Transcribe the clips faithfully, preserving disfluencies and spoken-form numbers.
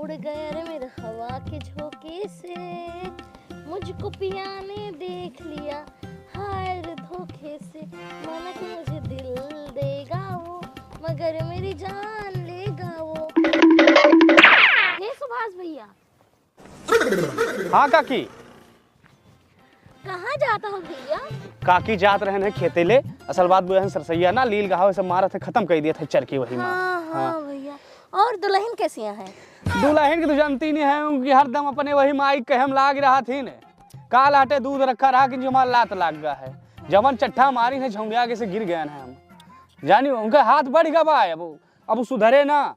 उड़ गया रे मेरा हवा के झोंके से, मुझको पिया ने देख लिया, हाय रे धोखे से। माना कि मुझे दिल देगा वो, मगर मेरी जान लेगा वो। हे सुभाष भैया। हाँ काकी। कहाँ जाता हो भैया? काकी जात रहन है खेते ले। असल बात वो है सरसैया ना लील गहावे से मारत है, खतम कर दिया था चरके वही माँ। हाँ, हाँ हाँ। भैया। और दुल्हन कैसी है? दुल्हन की तो जानती नहीं है, उनकी हरदम अपने वही माई कहे हम लाग रहा थी ने। काल आटे दूध रखा रहा कि जो हमारा लात लाग गया है। जवन चट्ठा मारी है झौंगिया के से गिर गए हैं हम। जानी उनका हाथ बढ़ गया बा, अब, अब सुधरे ना।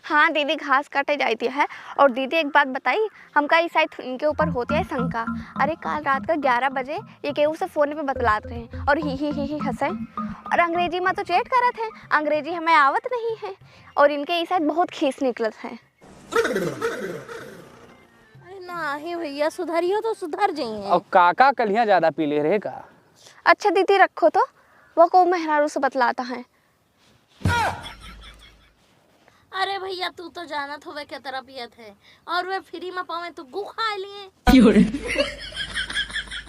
हाँ दीदी, घास काटे जाती है। और दीदी एक बात बताई, हमका ई शायद इनके ऊपर होती है शंका। अरे काल रात का ग्यारह बजे ये केहू से फोन पे बतलात रहे और ही ही ही ही हंसे। और अंग्रेजी में तो चैट करत है, अंग्रेजी हमें आवत नहीं है। और इनके ई शायद बहुत खीस निकलत है। अरे नाही भैया, सुधरियो तो सुधर जाइए। और काका कलियां ज्यादा पी ले रहे का? अच्छा दीदी रखो तो, वो को मेहरारू से बतलाता है। अरे भैया, तू तो जानत होवे के तरह पियत है, और वे फ्री में पावे तो गु खा लिए।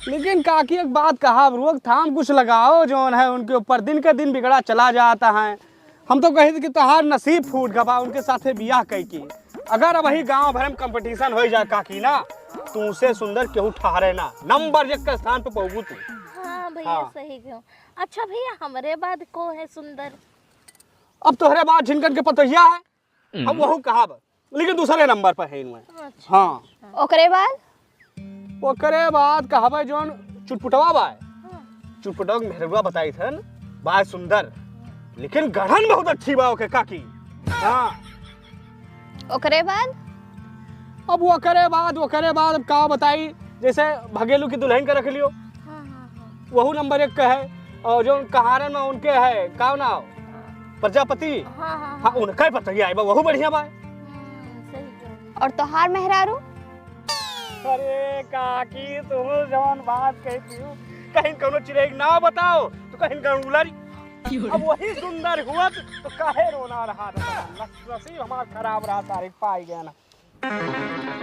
लेकिन काकी एक बात कहा, रोकथाम कुछ लगाओ, जौन है उनके ऊपर दिन के दिन बिगड़ा चला जाता है। हम तो कही कि तोहार नसीब फूट गवा उनके साथे बियाह कई के। अगर अबही गांव भर में कंपटीशन हो जाए काकी ना, तुमसे सुंदर केहू ठहरे ना, नंबर एक के स्थान पे पहुंचू तू। हाँ भैया, हाँ। सही कहो। अच्छा भैया, हमरे बाद को है सुंदर? अब तोहरे बाद झिनकन के पतोहिया है, हम हम्म। वहू कहब, लेकिन दूसरे नंबर पर है इनमें। अच्छा। हाँ। ओकरे बाद? ओकरे बाद कहबे जौन चुटपुटवा बाय। हाँ। चुटपुटवा के मेहरुआ बताई थन, बाय सुंदर, लेकिन गढ़न बहुत अच्छी बा ओके काकी। हाँ। ओकरे बाद? अब ओकरे बाद, ओकरे बाद अब का बताई, जैसे भगेलू की दुल्हन के रख लियो, हाँ, हाँ, हाँ। वहू नंबर एक के है। और जौन कहारन में उनके है, का नाव? प्रजापति। हाँ, हाँ, हाँ, हाँ। उनका ही पतोहिया आई बा, वहू बढ़िया बा। हम्म, सही कह रही। और तोहार मेहरारू? अरे काकी, तुम जौन बात कहती हो, कहीं कौनो चिड़ै के नाव बताओ, तो कहीं कौनो उलरी। अब वही सुंदर हुअत, तो काहे रोना रहा था? नस-, नसीब हमार खराब रहा, सारे पाई गया ना।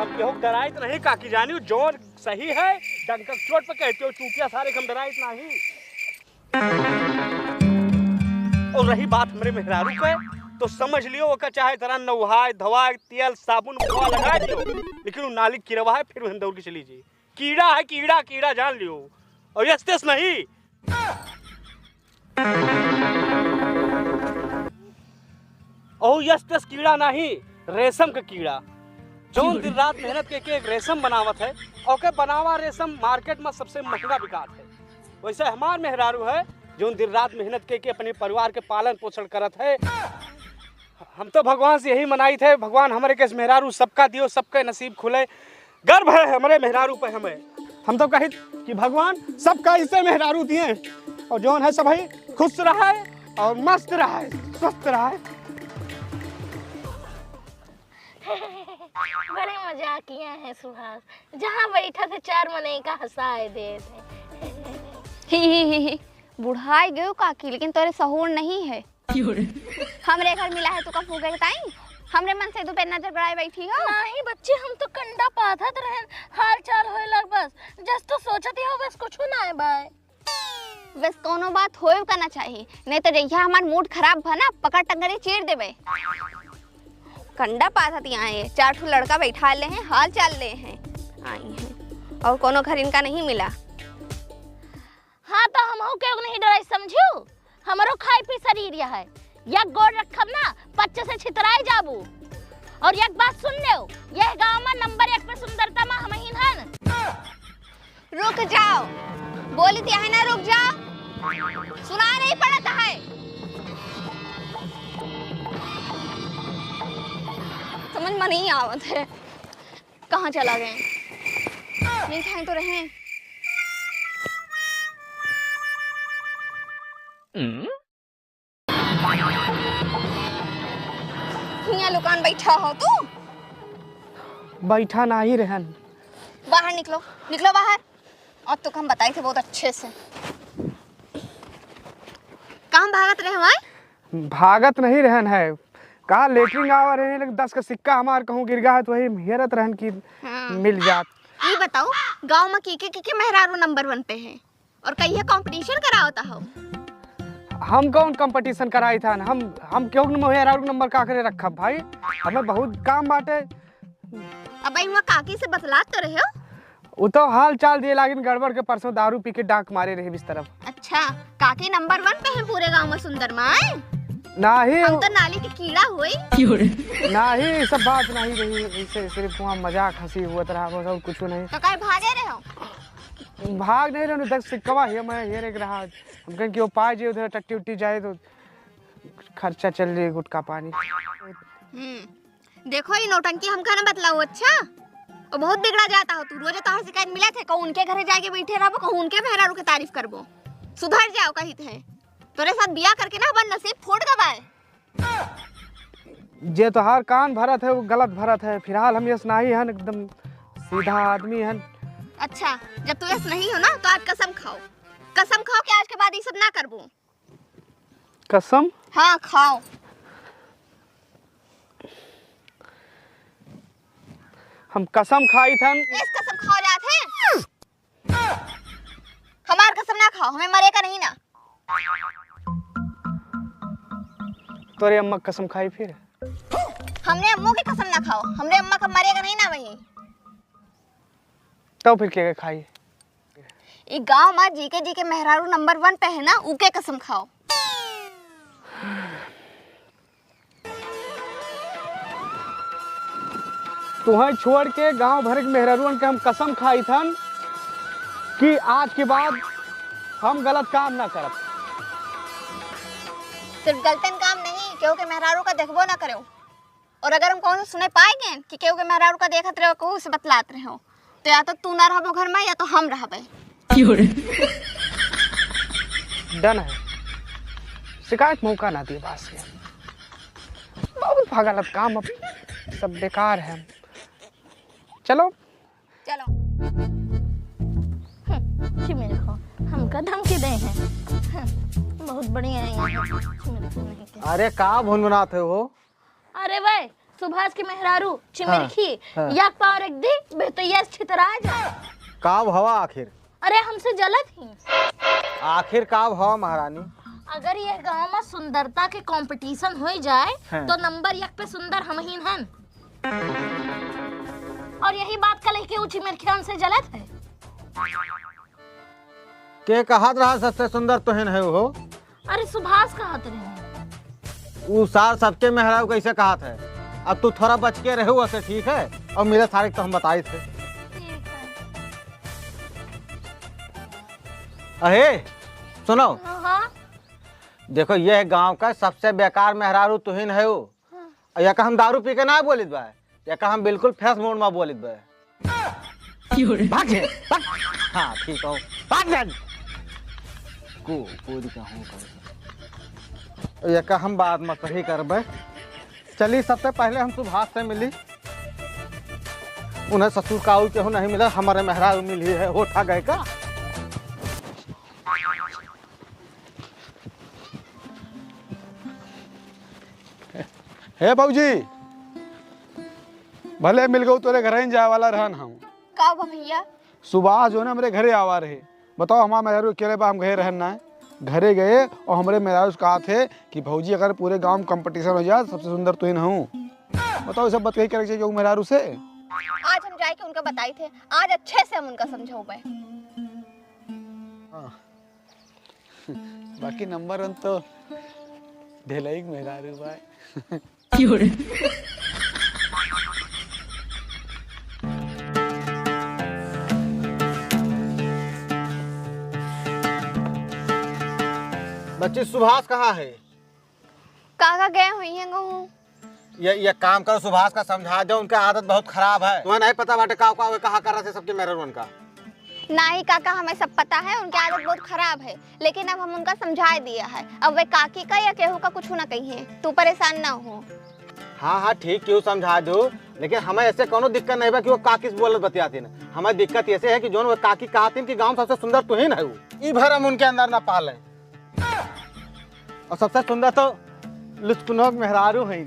अब केहू डराइत नहीं काकी जानी, जौन सही है, डंका के चोट पे कहते हो, चूतिया सारे के हम डराइत नहीं। और रही बात हमरे मेहरारू के, तो समझ लियो, ओका चाहे तरह नहाए, धोआए, तेल, साबुन, मुखवा लगा दियो, लेकिन वो नाली किरवा है, फिर वहीं दौड़ के चली जाई। कीड़ा है, कीड़ा, कीड़ा जान लियो। और यस तेस नहीं। और यस तेस कीड़ा नहीं, रेशम का कीड़ा। जौन दिन रात मेहनत के, के एक रेशम बनावत है, ओके बनावा रेशम मार्केट में सबसे महंगा बिकात है। वैसे हमार मेहरारू है, जौन दिन रात मेहनत के, के अपने परिवार के पालन पोषण करत है। हम तो भगवान से यही मनाई थे, भगवान हमरे के मेहरारू सबका दियो, सबके नसीब खुले। गर्व है हमरे मेहरारू पे हमें। हम तो कहित कि भगवान सबका ऐसे मेहरारू दिए और जौन है सभी खुश रहे और मस्त रहे, स्वस्थ रहे। बड़े मजाकिया है सुहास, जहाँ बैठा थे चार मनई का हंसाए देत है। ही, ही, ही, ही। बुढ़ाई गयो काकी, लेकिन तोरे सहूर नहीं है। हमरे घर मिला है तू का फूके के ताई? हमरे मन से तू पे नजर गड़ाए बैठी हो? नाही बच्ची, हम तो कंडा पाथत रहन, हाल चाल होए लग बस। जस तो सोचती हो बस कुछ ना है बाय। बस कौनो बात होए का ना चाही, नहीं तो जहिया हमार मूड खराब भा ना, पकड़ टंगरी चीर देबे। कंडा पाथत यहाँ है, चार ठो लड़का बैठा ले हैं, हाल चाल ले हैं, आई हैं। और कौनो घर इनका नहीं मिला। हाँ, तो हमहू के नहीं डराई, समझियो? हमरो खाई पी शरीर यह है। एक गोड़ रखब ना, पच्चे से छितराई जाबू। और एक बात सुन लेओ, यह गांव में नंबर एक पे सुंदरता में हमहिन हन। रुक जाओ, बोली थी है ना, रुक जाओ, सुना नहीं पड़ता है, समझ में नहीं आवत है। कहाँ चला गए? नहीं खाए तो रहे। हियाँ लुकान बैठा हो तू? बैठा नाही रहन। बाहर निकलो, निकलो बाहर। और तो हम बताई थे बहुत अच्छे से। कहाँ भागत रहे हमारे? भागत नहीं रहन है, का लेटरिन आवा रहे, लेकिन दस का सिक्का हमार कहूँ गिर गा है, तो वही हेरत रहन की हाँ। मिल जात। ई बताओ, गाँव में की के, की के मेहरारू नंबर वन पे है और कहिए कंपटीशन करावता हो? हम कौन कंपटीशन कराई था? हम हम क्यों मेहरारू नंबर का करे रखब भाई? हमें बहुत काम बाटे। अब वहाँ काकी से बतलात तो रहे हो? वो तो हाल चाल दिए, लेकिन गड़बड़ के परसों दारू पी के डांक मारे रहे बिस्तर पर। अच्छा, काकी नंबर वन पे है पूरे गांव में सुंदर माय। नाही। हम तो नाली के कीड़ा होई। नाही, ये सब बात नहीं रही, इसे सिर्फ वहाँ मजाक हंसी हुआ रहा, बस और कुछ नहीं। तो काहे भागे रहे हो? भाग नहीं रहे, दस सिक्कवा है, मैं ये एक रहा। हम कहें कि वो पाए जे उधर टट्टी उट्टी जाए तो खर्चा चल जाए गुटखा पानी। हम्म। देखो, ई नौटंकी हमका ना बतलाओ, अच्छा? वो बहुत बिगड़ा जाता हो तू। रोज तोहर शिकायत मिलत है, कहूँ उनके घरे जाके बैठे रहबो, कहूँ उनके मेहरारू के तारीफ करबो। सुधर जाओ कहित है। तोरे साथ बियाह करके ना हमार नसीब फूट गवा है। जे तोहार कान भरत है, वो गलत भरत है। फिलहाल हम यस नाही हन, एकदम सीधा आदमी हन। अच्छा, जब तू यस नहीं हो ना, तो आज कसम खाओ। कसम खाओ कि आज के बाद ये सब ना करबो। कसम? हाँ, खाओ। हम कसम खाई थन। इस कसम खाओ जात है। हमार कसम ना खाओ, हमें मरे का नहीं ना। तोरे अम्मा कसम खाई फिर? हमरे अम्मो के कसम ना खाओ, हमरे अम्मा का मरे का नहीं ना वही। तब फिर के खाई? ई गांव में जीके जीके मेहरारू नंबर वन पे है ना, उके कसम खाओ। तुहैं छोड़ के गांव भर के मेहरारुअन के हम कसम खाई थन कि आज के बाद हम गलत काम ना करब। सिर्फ गलतन काम नहीं, केहू के मेहरारू का देखबो ना करेउ। और अगर हम कहूँ से सुने पाए गए कि केहू के मेहरारू का देखत रहो, कहूँ से बतलात रहो, तो या तो तू ना रहबो घर में, या तो हम रहबे। डन है, शिकायत मौका ना दिए बास के। बहुत भगलत काम, अब सब बेकार है। चलो। चलो। हम्म, चिमिरखो, हमका धमकी दे हैं। हम्म, बहुत बढ़िया है ये। चिमिरखो नहीं के। अरे का भुनभुनात है हो? अरे भाई, सुभाष के मेहरारू चिमिरखी, हाँ। यक पाँव रख दी, बेतैया से छितरा जा। का भवा आखिर? अरे हमसे जलत ही। आखिर का भवा महारानी? अगर ये गांव में सुंदरता के कंपटीशन हो जाए, हाँ। तो नंबर एक पे सुंदर हम ही हन। और यही बात का लेके ऊ चिमिरखी हमसे जलत है। के कहत रहा सबसे सुंदर तोहिन है हो? अरे सुभाष कहत रहे। ऊ सार सबके मेहरारू कैसे कहत है? अब तू थोड़ा बच के रहे उसे, ठीक है? और मेरे सारे तो हम बताई थे। ठीक है। अहे, सुनो। हाँ, हाँ। देखो, ये गांव का सबसे बेकार मेहरारू तुहिन है। हाँ। और यका हम दारू पी के ना बोलित बा, यका हम बिल्कुल फ्रेश मूड में बोलित बा। क्यों रे? भाग जे, भाग। हाँ, ठीक हो। भाग जा। को, को दिखा हूँ कर। यका हम बात में सही करबे। चली, सबसे पहले हम सुभाष से मिली। उन्हें ससुर का और केहू नहीं मिला, हमारे मेहरारू मिली है, होठा गए का। हे भौजी, भले मिल गऊ, तोरे घर ही जाए वाला रहन हम। का बा भैया? सुभाष जो है ना, हमरे घरे आवा रहे। बताओ, हमार मेहरारू अकेले बा, हम घरे रहन ना है। घरे गए और हमरे मेहरारू से कहा थे कि भौजी, अगर पूरे गांव में कंपटीशन हो जाए, सबसे सुंदर तुहिन हूँ। बताओ, ये सब बतकही करे के चाहिए केहू मेहरारू से? आज हम जाए के उनका बताई थे, आज अच्छे से हम उनका समझाऊ बे। हाँ। बाकी नंबर वन तो ढेलई के मेहरारू बा। क्यों रे? बच्ची, सुभाष कहाँ है? काका गए हुई हैं कहूँ। ये, ये काम करो, सुभाष का समझा दो, उनका आदत बहुत खराब है। तुम्हें नहीं पता बाटे का, का, वे कहा कर रहे थे सबके मेहरारुअन का। नहीं काका, हमें सब पता है, उनकी आदत बहुत खराब है, लेकिन अब हम उनका समझा दिया है। अब वे काकी का या केहू का कुछ ना कहिए, तू परेशान ना हो। हाँ, हाँ, ठीक, केहू समझा दो, लेकिन हमें ऐसे कोनो दिक्कत नहीं बा कि वो काकी से बोलत बतियातीन। हमें दिक्कत ऐसे है कि जोन वो काकी कहतीन कि गाँव में सबसे सुंदर तुहिन है, ई भरम उनके अंदर ना पाले। और सबसे सुंदर तो लुचकुनो के मेहरारू हैं।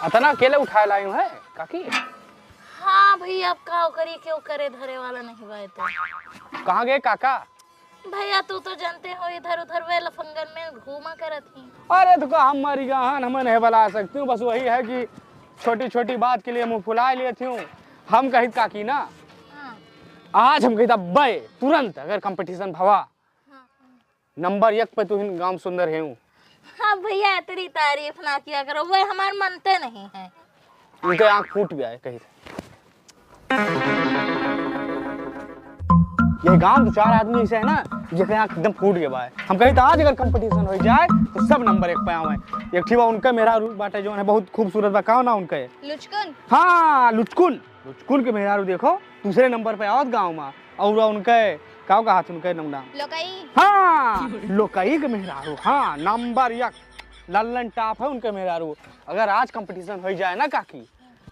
अतना अकेले उठाए लायू है काकी? हाँ भैया, अब का करी, केहू करे धरे वाला नहीं बाय तो। कहाँ गए काका? भैया, तू तो जानते हो, इधर उधर वे लफंगन में घूमा करत ही। अरे, तो का हम मरी गहन, हमें नहीं बला सकती हूँ। बस वही है कि छोटी छोटी बात के लिए मुँह फुला लेती हूँ। हम कहित काकी ना, हाँ। आज हम कहित अब्बे तुरंत अगर कंपटीशन भवा, हाँ। नंबर एक पे तू हिन गाँव सुंदर है हूँ। हाँ भैया, इतनी तारीफ ना किया करो, वे हमार मनते नहीं है। उनके आँख फूट गया है कहीं से। ये गांव दो चार आदमी ऐसे है ना, जेके आँख एकदम फूट गए बा। हम कही तो आज अगर कंपटीशन हो जाए तो सब नंबर एक पे आवे। एक ठिवा उनका मेहरारू बाटे जो है बहुत खूबसूरत बा, का ना उनका है? लुचकुन। हाँ, लुचकुन। लुचकुन के मेहरारू देखो दूसरे नंबर पे आवत गाँव में। और उनके का कहा था उनके नाम? लोकई। हाँ, लोकई के मेहरारू, हाँ, नंबर एक। लल्लन टॉप है उनके मेहरारू। अगर आज कंपटीशन हो जाए ना काकी,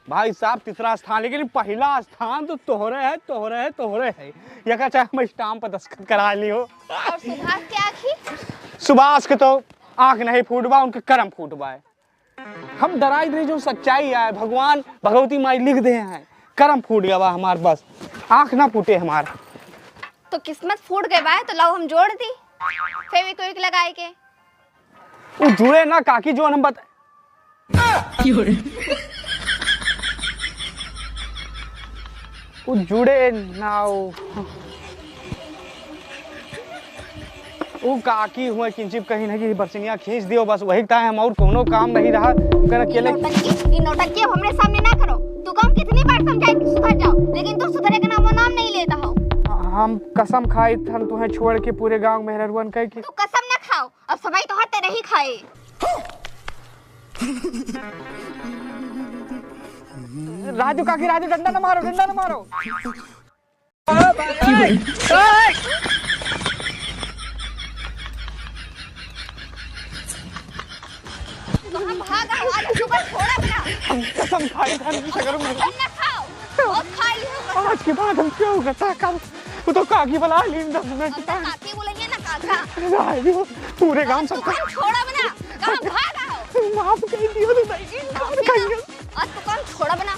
भाई साहब, तीसरा स्थान, लेकिन पहला स्थान तो तोहरे है, तोहरे है, तोहरे है। ये का चाहे हम स्टाम्प पर दस्तखत करा लियो। और सुभाष के आँखी? सुभाष के तो आँख नहीं फूटबा, उनके करम फूटबा है। हम डराई रही जो सच्चाई है, भगवान भगवती माई लिख दे हैं, करम फूट गया बा हमार, बस आँख ना फूटे हमार। तो किस्मत फूट गए बा, तो लाओ हम जोड़ दी फेविक्विक लगाए के। उ जुड़े ना काकी, जो हम बता, उ जुड़े ना, उ, उ काकी हुए किंचित कहीं ना कि बरसिनिया खींच दियो, बस वही ताहे हम और कोनो काम नहीं रहा, कर अकेले। नौटंकी, ई नौटंकी अब हमरे सामने ना करो। तू को हम कितनी बार समझाए कि सुधर जाओ, लेकिन तू सुधरे का नामो नाम नहीं लेता हो। हम कसम खाई थन तुम्हें छोड़ के पूरे गांव मेहररुअन कह के। तू कसम ना खाओ, अब सबाई तोहर तेरे ही खाए। राजू काकी, राजू, डंडा न मारो, डंडा न मारो। तो हम भाग आओ, आज तुमको छोड़ा बिना। कसम खाई था, नहीं सगरों में। तुम ना खाओ, बहुत खा लियो। आज के बाद हम क्यों करता काम? वो तो काकी बुला ली दस मिनट अब तो तक। काकी बोलेंगे ना काका। राजू, पूरे गांव सब तुमको छोड़ा बिना, कहाँ भाग आओ? माफ कर दियो तो नहीं, माफ कर दियो। आज तो काम छोड़ा बना,